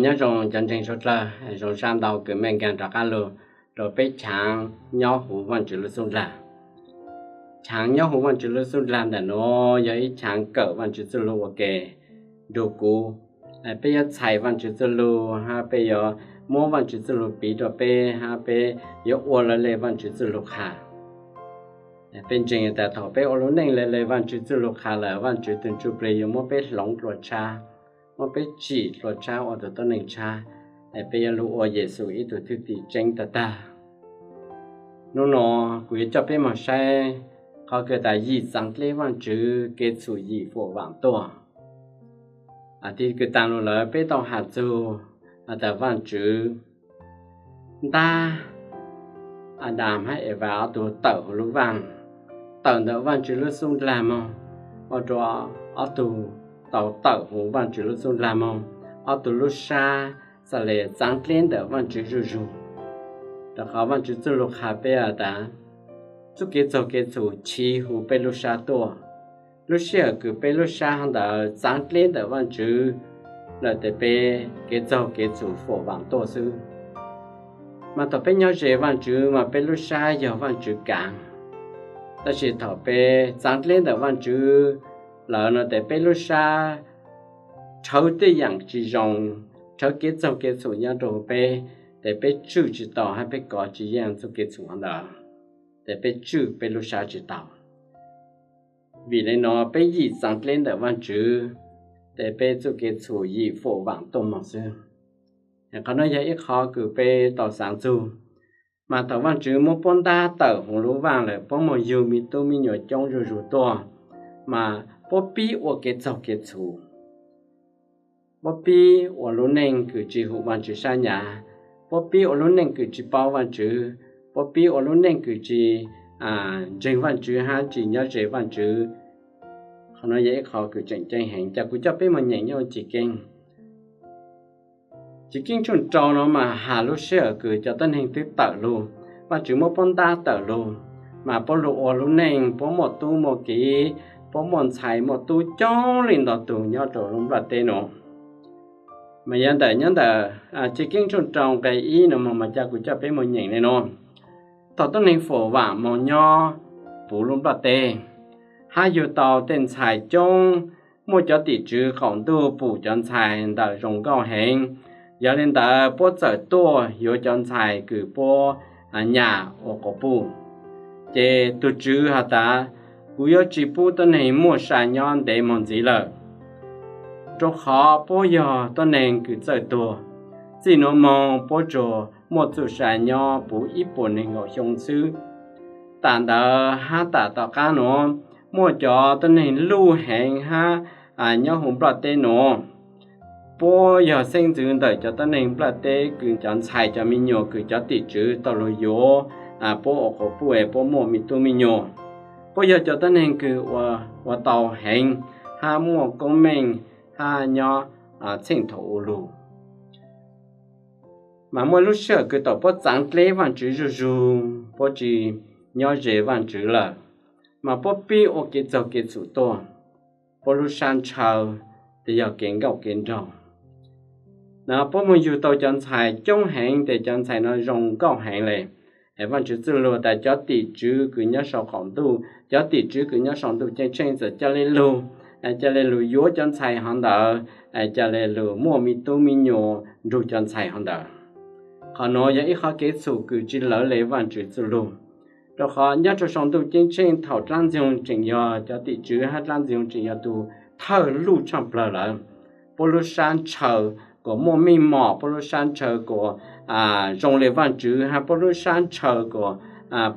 Nyob zoo cov ntseeg suav dlawg, zoo sab ntau kws mej nkaag rov qaab lug rua peb chaav nyob huv Vaajtswv lub xub ndlag. Chaav nyob huv Vaajtswv lub xub ndlag ntawm nuav yog ib chaav kawm Vaajtswv txuj lug ua ke nrug kuv. Peb yuav txhais Vaajtswv txuj lug hab peb yuav muab Vaajtswv txuj lug piv rua peb hab peb yuav ua lawv le Vaajtswv txuj lug qha. Peb ntseeg tas thaum peb ua lub neej le le Vaajtswv txuj lug qha lawm, Vaajtswv tug ntsuj plig yuav muab peb hloov dlua tshab, muab peb tsim dlua tshab ua tug tuab neeg tshab, peb yuav lug ua Yexus ib tug thwj tim tseeb tag tag. Nub nua kuv yuav coj peb moog saib qhov kws tas yim txaav dleb Vaajtswv, kev txhum yim fuam vaam tuaj. Txij kws taag lug lawm peb tau has txug tas Vaajtswv ntab Adas hab Evas ob tug tawm huv lub vaaj, tawm ntawm Vaajtswv lub xub ndlag moog, ua rua ob tug tau tawm huv Vaajtswv lub xub ndlag moog, ob tug lub sab xaav le txaav dleb ntawm Vaajtswv zuj zug. Rua qhov Vaajtswv txuj lug qha peb tas txuj kev txaug kev txhum chiv huv peb lub sab tuaj. Lub sij hawm kws peb lub sab hov ntawd txaav dleb ntawm Vaajtswv lawm tes peb kev txaug kev txhum fuam vaam tuaj xwb. Mas thaum peb nyob ze Vaajtswv mas peb lub sab yog Vaajtswv kaav. Tab sis thaum peb txaav dleb ntawm Vaajtswv lawm no tes peb lub sab rhawv tej yaam tsi zoo, rhawv kev txaug kev txhum nyob rua huv peb, tes peb tswj tsi tau hab peb kov tsi yeej txuj kev txhum hov ntawd, tes peb tswj peb lub sab tsi tau. Vim le nuav peb yim txaav dleb ntawm Vaajtswv, tes peb txuj kev txhum yim fuam vaam tuaj moog xwb. Qhov nuav yog ib qhov kws peb tau xaav txug. Mas thaum Vaajtswv muab puab ntab tawm huv lub vaaj lawm, puab muaj yug me tub me nyuam coob zuj zug tuaj, mas puab pib ua kev txaug kev txhum. Puab pib ua lub neej kws tsi hum Vaajtswv sab nyam, puab pib ua lub neej kws tsi paub Vaajtswv, puab pib ua lub neej kws tsi ntseeg Vaajtswv hab tsi nyob ze Vaajtswv. Qhov nuav yog ib qhov kws tseem ceeb heev, ca kuv coj peb moog nyeem nyob Chiv Keeb. Chiv Keeb tshooj rau nuav mas has lub sij hawm kws cov tuab neeg twb tawm lug, Vaajtswv muab puab ntab tawm lug, mas puab lug ua lub neej, puab muaj tub muaj kiv, puab muaj ntxhais muaj tub coob leej ntau tug nyob rua lub nplaj teb nuav. Mas yog ntawm nyob ntawm Chiv Keeb tshooj rau nqe ib nuav mas ca kuv coj peb moog nyeem le nuav. Thaum tuab neeg fuam vaam moog nyob puv lub nplaj teb, hab yug tau tej ntxhais coob, muaj cov tim tswv qaum ntuj pum cov ntxhais ntawm zoo nkauj heev. Yog le ntawd puab txawm tuaj yuav cov ntxhais kws puab nyam ua quas puj. Ces tug tswv has tas, kuv yuav tsi pub tuab neeg muaj sa nyob ntev moog ntxiv lawm, rua qhov puab yog tuab neeg kws txawj tuag. Txij nuav moog puab tsuas muaj txuj sa nyob puv ib puas neeg nkaum xyoo xwb. Tam ntawd hab tam tom qab nuav, muaj cov tuab neeg luj heev hab nyob huv nplaj teb nuav. Puab yog xeeb ntxwv ntawm cov tuab neeg nplaj teb kws cov ntxhais cov me nyuam kws cov tim tswv tau lug yuav, puab ua quas puj es puab muaj me tub me nyuam. Puab yog cov tuab neeg kws ua tau heev hab muaj koob meej hab nyob txheej thaum ua lug. Mas muaj lub sij hawm kws thaum puab txaav dleb Vaajtswv zuj zug, puab tsi nyob ze Vaajtswv lawm, mas puab pib ua kev txaug kev txhum tuaj. Puab lub sab ntshaw, tes yog kev nkauj kev nraug. Na puab moog yug tau cov ntxhais coob heev tes cov ntxhais nuav zoo nkauj heev le. Es Vaajtswv txuj lug tas cov tim tswv kws nyob sau qaum ntuj, cov tim tswv kws nyob sau ntuj ceeb tsheej txawm ca le lug, ca le lug yuav cov ntxhais hov ntawd, ca le lug muaj me tub me nyuam nrug cov ntxhais hov ntawd. Qhov nuav yog ib qhov kev txhum kws tsi lawv le Vaajtswv txuj lug. Rua qhov nyob rua sau ntuj ceeb tsheej thaum dlaab ntxwg tseem yog cov tim tswv hab dlaab ntxwg tseem yog tug thawj luj tshaaj plawg lawm. Puab lub sab ntshaw kuas muaj meej mom, puab lub sab ntshaw kuas zoo le Vaajtswv hab puab lub sab ntshaw kuas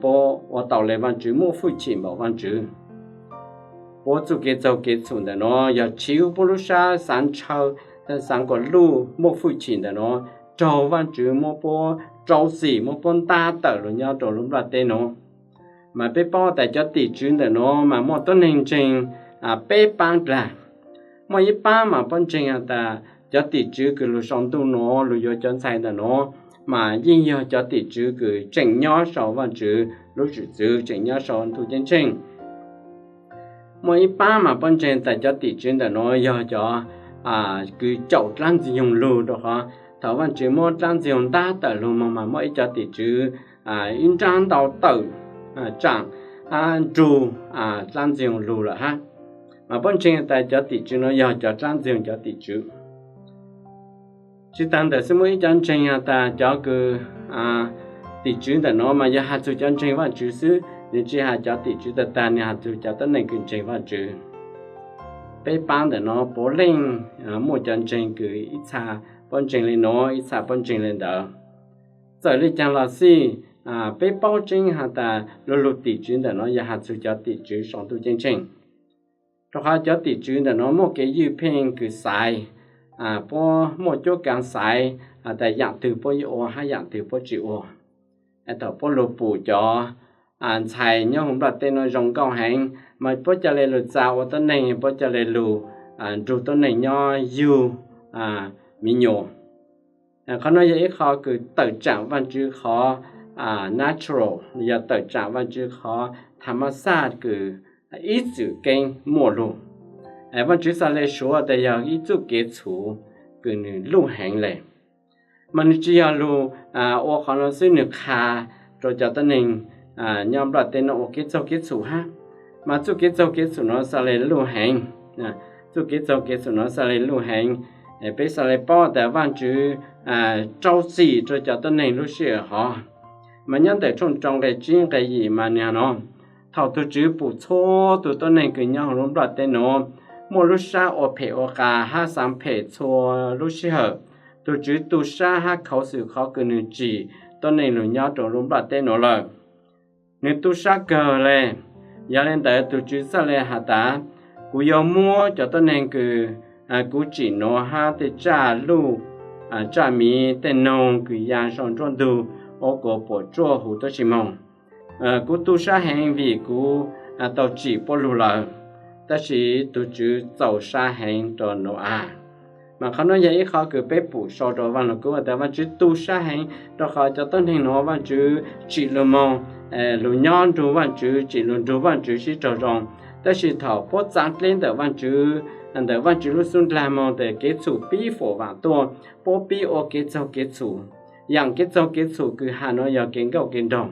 puab ua tau le Vaajtswv, muaj fwj chim npaum Vaajtswv. Puab txuj kev txaug kev txhum ntawm nuav yog chiv puab lub sab xaav ntshaw, xaav kuas luj muaj fwj chim ntawm nuav raug Vaajtswv muab puab rau txim, muab puab ntab tawm lug nyob rua lub nplaj teb nuav. Mas peb paub tas cov tim tswv ntawm nuav mas muaj tuab neeg ntseeg peb paab dlaag. Muaj ib paab mas puab ntseeg has tas cov tim tswv kws lug sau ntuj nuav lug yuav cov ntxhais ntawm nuav mas yeej yog cov tim tswv kws tseem nyob sau Vaajtswv lub zwm txwv, tseem nyob sau ntuj ceeb tsheej. Muaj ib paab mas puab ntseeg tas cov tim tswv ntawm nuav yog cov kws caum dlaab ntxwg nyoog lug, rau qhov thaum Vaajtswv muab dlaab ntxwg nyoog ntab tawm lug moog mas muaj ib cov tim tswv ib nrab ntau tawm tsaam hab nrug dlaab ntxwg nyoog lug lawm hab. Mas puab ntseeg has tas cov tim tswv nuav yog cov dlaab ntxwg nyoog cov tim tswv. Tsi taag ntawm xwb muaj ib cov ntseeg has tas cov kws tim tswv ntawm nuav mas yog has txug cov ntseeg Vaajtswv xwb, nwg tsi has cov tim tswv tag tag, nwg has txug cov tuab neeg kws ntseeg Vaajtswv. Peb paab ntawm nuav puav leej muaj cov ntseeg kws ib txha puab ntseeg le nuav, ib txha puab ntseeg le ntawd. Txawm le caag los xij, peb paub tseeb has tas lu lug tim tswv ntawm nuav yog has txug cov tim tswv sau ntuj ceeb tsheej. Rau qhov cov tim tswv ntawm nuav muaj kev ywj pheej kws xaiv, puab muaj cuab kaav xaiv has tas yaam twg puab yuav ua hab yaam twg puab tsi ua. Thaum puab lug pum cov ntxhais nyob huv nplaj teb nuav zoo nkauj heev, mas puab ca le lug txa ua tuab neeg, puab ca le lug nrug tuab neeg nyob yug mi nyuas. Qhov nuav yog ib qho kws tawm tsaam Vaajtswv qhov natural, yog tawm tsaam Vaajtswv qhov tha ma xaj kws ib txwm keeb muaj lug. Vaajtswv xaav le suav tas yog ib txuj kev txhum kws nwg luj heev le. Mas nwg tsi yog lug ua qhov nuav xwb, nwg qha rua cov tuab neeg nyob nplaj teb nuav ua kev txaug kev txhum hab. Mas txuj kev txaug kev txhum nuav xaav le luj heev. Txuj kev txaug kev txhum nuav xaav le luj heev. Peb xaav le paub tas Vaajtswv rau txim rua cov tuab neeg lub sij hawm hov. Mas nyob ntawm tshooj rau nqe tsib nqe yim mas nwg has nuav: Thaum tug Tswv pum txhua tug tuab neeg kws nyob huv lub nplaj teb nuav muaj lub sab ua phem ua qas hab xaav phem txhua lub sij hawm, tug Tswv tu sab hab khuv xim qhov kws nwg tsim tuab neeg lug nyob rua lub nplaj teb nuav lawm. Nwg tu sab kawg le. Yog le ntawd tug Tswv txhaj le has tas, kuv yuav muab cov tuab neeg kws kuv tsim nuav hab tej tsaj luj, tsaj miv, tej noog kws ya sau nruab ntug ua kuas puam tsuaj huv tuab si moog. Kuv tu sab heev vim kuv tau tsim puab lug lawm. Tab sis tug Tswv txaus sab heev rua Nau-as. Mas qhov nuav yog ib qho kws peb pum sau rua Vaaj Lug Kub tas Vaajtswv tu sab heev rua qhov cov tuab neeg nuav Vaajtswv tsim lug moog, lug nyob nrug Vaajtswv, tsim lug nrug Vaajtswv sib raug zoo. Tab sis thaum puab txaav dleb ntawm Vaajtswv, ntawm Vaajtswv lub xub ndlag moog tas kev txhum pib faum vaam tuaj, puab pib ua kev txaug kev txhum. Yaam kev txaug kev txhum kws has nuav yog kev nkauj kev nraug.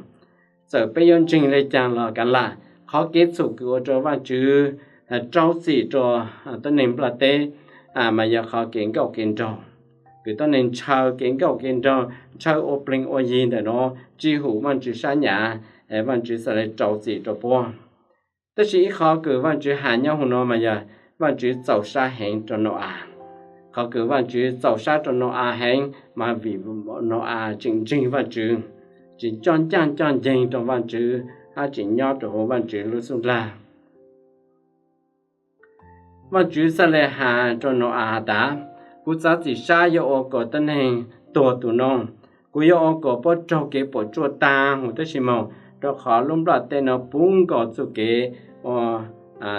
Txawm peb yuav ntseeg le caag los kav lam, qhov kev txhum kws ua rua Vaajtswv rau txim rua tuab neeg nplaj teb mas yog qhov kev nkauj kev nraug, kws tuab neeg ntshaw kev nkauj kev nraug, ntshaw ua pleeg ua yig ntawm nuav tsi hum Vaajtswv sab nyam, Vaajtswv xaav le rau txim rua puab. Tab sis ib qho kws Vaajtswv has nyob huv nuav mas yog Vaajtswv txaus sab heev rua Nau-as. Qhov kws Vaajtswv txaus sab rua Nau-as heev mas vim Nau-as tseem ntseeg Vaajtswv, tseem coj ncaaj coj nceeg rua Vaajtswv hab tseem nyob rua huv Vaajtswv lub xub ndlag. Vaajtswv txhaj le has rua Nau-as has tas, kuv txav txim sab yuav ua kuas tuab neeg tuag tu noob. Kuv yuav ua kuas puab raug kev puam tsuaj taag huv tuab si moog, rua qhov lub nplaj teb nuav puv nkaus txuj kev ua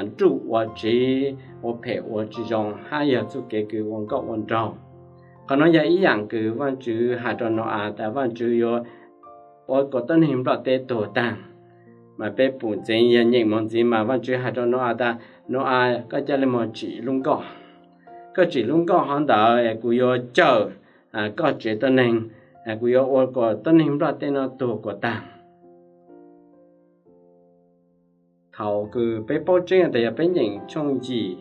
nruj ua tsiv, ua phem ua tsi zoo hab yog txuj kev kws ua nkauj ua nraug. Qhov nuav yog ib yaam kws Vaajtswv has rua Nau-as tas Vaajtswv yuav ua kuas tuab neeg nplaj teb tuag taag. Mas peb pum ntxiv yog nyeem moog ntxiv mas Vaajtswv has rua Nau-as tas, Nau-as, koj ca le moog tsim lub nkoj. Koj tsim lub nkoj hov ntawd kuv yuav cawm koj tsev tuab neeg, kuv yuav ua kuas tuab neeg nplaj teb nuav tuag kuas taag. Thaum kws peb paub tseeb tas yog peb nyeem tshooj yim,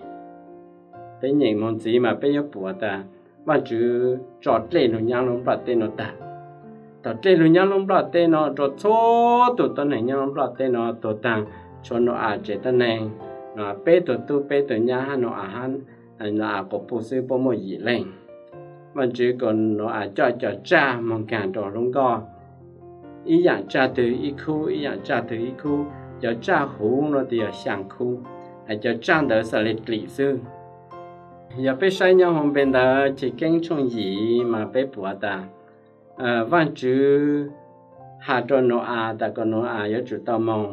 peb nyeem moog ntxiv mas peb yuav pum tas Vaajtswv tso dlej lug nyob lub nplaj teb nuav taag. Thaum dlej lug nyob lub nplaj teb nuav rua txhua tug tuab neeg nyob lub nplaj teb nuav tuag taag, tshuav Nau-as tsev tuab neeg, peb tug tub peb tug nyab hab Nau-as hab Nau-as quas puj xwb puab muaj yim leej. Vaajtswv kuas Nau-as coj cov tsaj moog nkaag rua lub nkoj. Ib yaam tsaj twg ib khub, ib yaam tsaj twg ib khub. Cov tsaj huv nuav tes yog xyaa khub, cov tsaj ntawd xaav le dlim xwb. Yog peb saib nyob huv npe ntawd Chiv Keeb tshooj yim mas peb pum has tas, Vaajtswv has rua Nau-as tas kuas Nau-as yuav tsum tau moog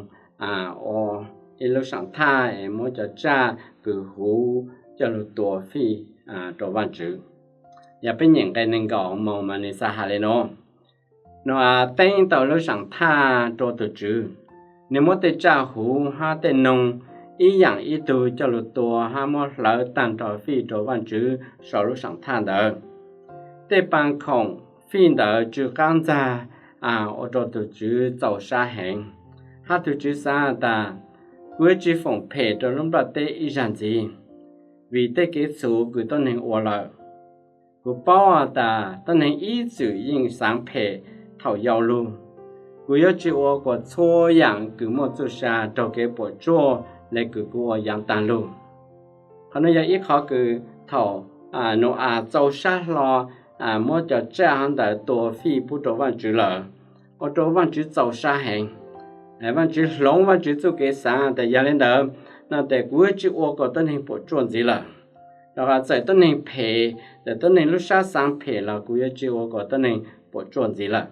ua ib lub saam thaj es muab cov tsaj kws huv coj lug tua fij rua Vaajtswv. Yog peb nyeem nqe neeg nkaum moog mas nwg xaav has le nuav: Nau-as teeb tau lub saam thaj rua tug Tswv. Nwg muab tej tsaj huv hab tej noog ib yaam ib tug coj lug tua hab muab hlawv taag nrho fij rua Vaajtswv sau lub saam thaj ntawd. Tej paa khoom fij ntawd tsw qaab ntxag ua rua tug Tswv txaus sab heev, hab tug Tswv xaav tas, kuv yuav tsi foom phem rua lub nplaj teb ib zag ntxiv, vim tej kev txhum kws tuab neeg ua lawm. Kuv paub tas tuab neeg ib txwm yeej xaav phem thaum yau lug. Kuv yuav tsi ua kuas txhua yaam kws muaj txuj sa raug kev puam tsuaj le kws kuv ua yaav taag lug. Qhov nuav yog ib qhov kws thaum Nau-as txaus sab hlo muab cov tsaj hov ntawd tua fij pub rua Vaajtswv lawm, ua rua Vaajtswv txaus sab heev. Vaajtswv hloov Vaajtswv txuj kev xaav tas yog le ntawd no tes kuv yuav tsi ua kuas tuab neeg puam tsuaj ntxiv lawm. Rua qhov txawm tuab neeg phem, txawm tuab neeg lub sab xaav phem los kuv yuav tsi ua kuas tuab neeg puam tsuaj ntxiv lawm.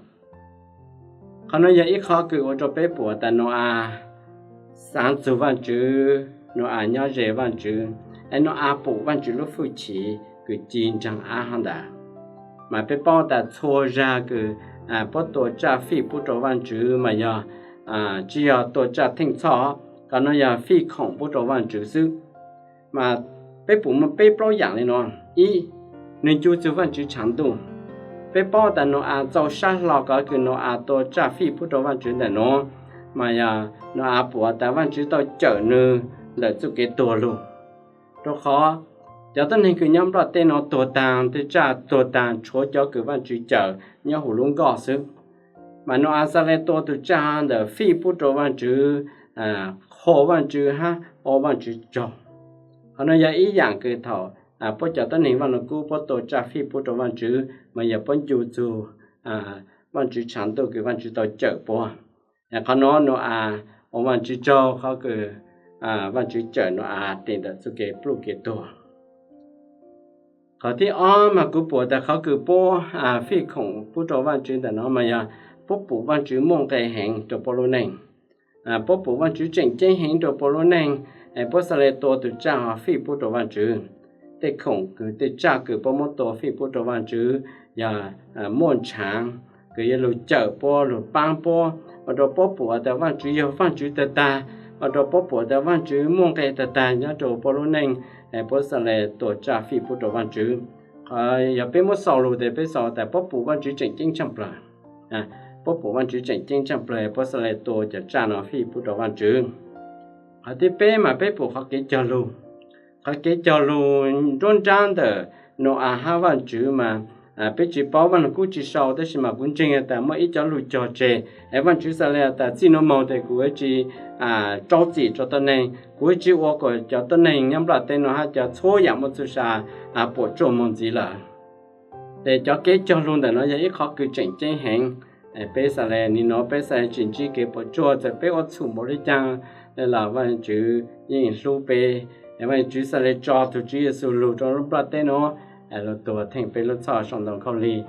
Qhov nuav yog ib qhov kws ua rua peb pum tas Nau-as xaav txug Vaajtswv, Nau-as nyob ze Vaajtswv, es Nau-as pum Vaajtswv lub hwj chim kws ci ntsaag ab hov ntawd. Mas peb paub tas txhua zag kws puab tua tsaj fij pub rua Vaajtswv mas yog tsi yog tua tsaj theej txhoj, qhov nuav yog fij khoom pub rua Vaajtswv xwb. Mas peb pum muaj peb plaub yaam le nuav. Ib, nwg ncu txug Vaajtswv tshav ntuj. Peb paub tas Nau-as txaus sab hlo qhov kws Nau-as tua tsaj fij pub rua Vaajtswv ntawm nuav, mas yog Nau-as pum tas Vaajtswv tau cawm nwg ntawm txuj kev tuag lug. Rua qhov cov tuab neeg kws nyob nplaj teb nuav tuag taag, tej tsaj tuag taag, tshuav cov kws Vaajtswv cawm nyob huv lub nkoj xwb. Mas Nau-as xaav le tua tug tsaj ntawd fij pub rua Vaajtswv, qhuas Vaajtswv hab ua Vaajtswv tsaug. Qhov nuav yog ib yaam kws thaum puab cov tuab neeg Vaaj Lug Kub puab tua tsaj fij pub rua Vaajtswv mas yog puab ncu txug Vaajtswv tshav ntuj kws Vaajtswv tau cawm puab. Qhov nuav Nau-as ua Vaajtswv tsaug qhov kws Vaajtswv cawm Nau-as tes ntawm txuj kev pluj kev tuag. Qhov thib ob mas kuv pum tas qhov kws puab fij khoom pub rua Vaajtswv ntawm nuav mas yog puab pum Vaajtswv muaj nqe heev rua puab lub neej. Puab pum Vaajtswv tseem ceeb heev rua puab lub neej, es puab xaav le tua tug tsaj hov fij pub rua Vaajtswv. Tej khoom kws tej tsaj kws puab muab tua fij pub rua Vaajtswv yog muaj ntshaav kws yuav lug cawm puab, lug paab puab, ua rua puab pum tas Vaajtswv yog Vaajtswv tag tag, ua rua puab pum tas Vaajtswv muaj nqe tag tag nyob rua puab lub neej, es puab xaav le tua tsaj fij pub rua Vaajtswv. Qhov yog peb muab xaus lug tes peb xaus tas puab pum Vaajtswv tseem ceeb tshaaj plawg. Puab pum Vaajtswv tseem ceeb tshaaj plawg, puab xaav le tua cov tsaj nuav fij pub rua Vaajtswv. Qhov thib peb mas peb pum qhov kev cog lug. Qhov kev cog lug nruab nrab ntawm Nau-as hab Vaajtswv mas peb tsi paub, Vaaj Lug Kub tsi sau, tab sis mas kuv ntseeg tas muaj ib cov lug cog tseg, es Vaajtswv xaav le tas txij nuav moog tes kuv yuav tsi rau txim rua tuab neeg, kuv yuav tsi ua kuas cov tuab neeg nyob nplaj teb nuav hab cov txhua yaam muaj txuj sa puam tsuaj moog ntxiv lawm. Tes cov kev cog lug ntawm nuav yog ib qhov kws tseem ceeb heev. Peb xaav le, nim nuav peb xaav le tseem ntsib kev puam tsuaj, txawm peb ua txhum npaum le caag los Vaajtswv yeej hlub peb. Vaajtswv xaav le tso tug Tswv Yexus lug rua lub nplaj teb nuav, lug tuag theej peb lub txhoj sau ntoo khaub lig.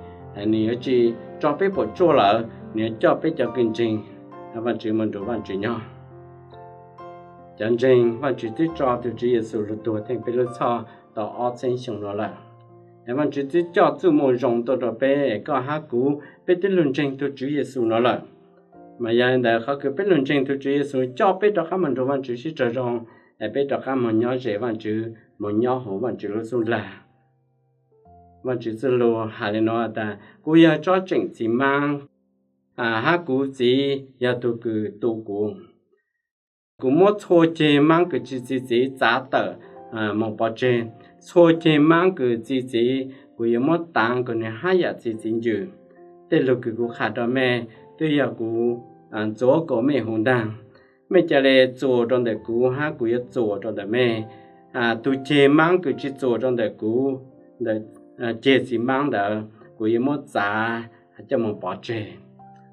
Nwg yuav tsi tso peb puam tsuaj lawm, nwg yuav coj peb cov kws ntseeg Vaajtswv moog nrug Vaajtswv nyob. Cov ntseeg, Vaajtswv twb tso tug Tswv Yexus lug tuag theej peb lub txhoj tau ob txheeb xyoo nuav lawm. Vaajtswv twb coj txuj moo zoo tuaj rua peb, koj hab kuv peb twb lug ntseeg tug Tswv Yexus nuav lawm. Mas yog le ntawd qhov kws peb lug ntseeg tug Tswv Yexus coj peb rov qab moog nrug Vaajtswv sib raug zoo, es peb rov qab moog nyob ze Vaajtswv, moog nyob huv Vaajtswv lub xub ntiag. Vaajtswv txuj lug has le nuav tas, kuv yog tsob tseem txiv maab, hab kuv Txiv yog tug kws tu kuv. Kuv muab txhua ceg maab kws tsi txi txiv txav tawm moog pov tseg. Txhua ceg maab kws txi txiv kuv yuav muab taav kuas nwg hab yaam txi txiv ncws. Tej lug kws kuv qha rua mej twb yog kuv ntxuav kuas mej huv ntaag. Mej ca le txuas rua ntawm kuv hab kuv yuav txuas rua ntawm mej. Tug ceg maab kws tsi txuas rua ntawm kuv, ntawm ceg txiv maab ntawd kuv yuav muab txav coj moog pov tseg.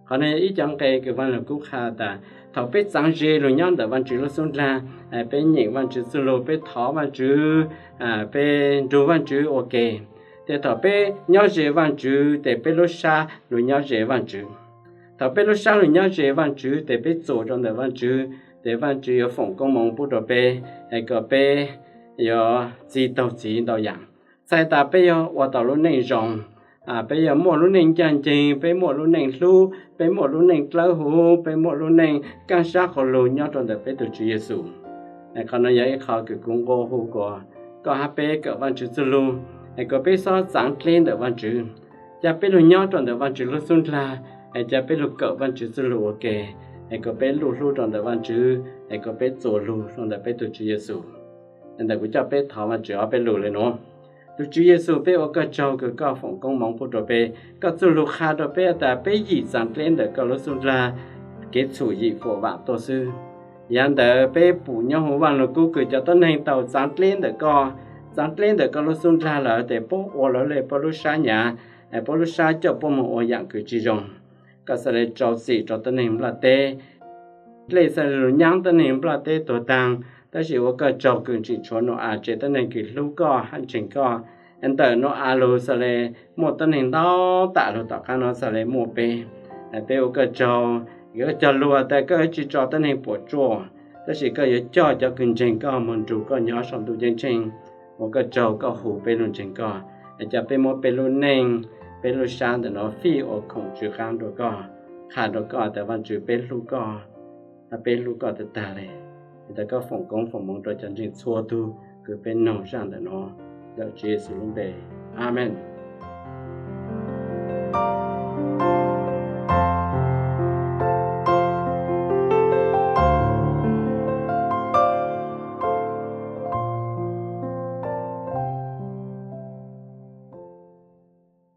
Qhov nuav yog ib cov nqe kws Vaaj Lug Kub qha tas thaum peb txaav ze lug nyob ntawm Vaajtswv lub xub ntiag, peb nyeem Vaajtswv txuj lug, peb thov Vaajtswv, peb nrug Vaajtswv ua ke, tes thaum peb nyob ze Vaajtswv tes peb lub sab lug nyob ze Vaajtswv. Thaum peb lub sab lug nyob ze Vaajtswv tes peb txuas rua ntawm Vaajtswv, tes Vaajtswv yuav foom koob moov pub rua peb, es kom peb yuav txi taug txiv ntau yaam. Txhais tas peb yuav ua tau lub neej zoo, peb yuav muaj lub neej ncaaj nceeg, peb muaj lub neej hlub, peb muaj lub neej dlawb huv, peb muaj lub neej kaaj sab quas lug nyob rua ntawm peb tug Tswv Yexus. Qhov no yog ib qho kws kuv nqua hu kom koj hab peb kawm Vaajtswv txuj lug, es kom peb xob txaav dleb ntawm Vaajtswv. Ca peb lug nyob rua ntawm Vaajtswv lub xub ndlag, es ca peb lug kawm Vaajtswv txuj lug ua ke, es kom peb luj hlub rua ntawm Vaajtswv, es kom peb txuas lug rua ntawm peb tug Tswv Yexus. Ntawm kuv coj peb thov Vaajtswv ob peb lug le nuav. Tug Tswv Yexus, peb ua koj tsaug kws koj foom koob moov pub rua peb, koj txuj lug qha rua peb tas peb yim txaav dleb ntawm koj lub xub ndlag, kev txhum yim fuam vaam tuaj xwb. Yav ntawd peb pum nyob huv Vaaj Lug Kub kws cov tuab neeg tau txaav dleb ntawm koj, txaav dleb ntawm koj lub xub ndlag lawm tes puab ua lawv le puab lub sab nyav, puab lub sab coj puab moog ua yaam kws tsi zoo. Koj xaav le rau txim rua tuab neeg nplaj teb, dlej xaav le lug nyaab tuab neeg nplaj teb tuag taag, tab sis ua koj tsaug kws tseem tshuav Nau-as tsev tuab neeg kws hlub koj hab ntseeg koj. Ntawm Nau-as lug xaav le muaj tuab neeg ntau tam lug tom qaab nuav xaav le muaj peb. Peb ua koj tsaug, koj cog lug tas koj tsi tso tuab neeg puam tsuaj, tab sis koj yuav coj cov kws ntseeg koj moog nrug koj nyob saum ntuj ceeb tsheej. Ua koj tsaug koj hu peb lug ntseeg koj, es ca peb muab peb lub neej, peb lub sab ntawm nuav fij ua khoom tswv qaab rua koj, qha rua koj tas Vaajtswv peb hlub koj, hab peb hlub koj tag tag le. Es tas koj foom koob foom moov rua cov ntseeg txhua tug kws peb noog zaj ntawm nuav, ntawm Tswv Yexus lub npe, Amees.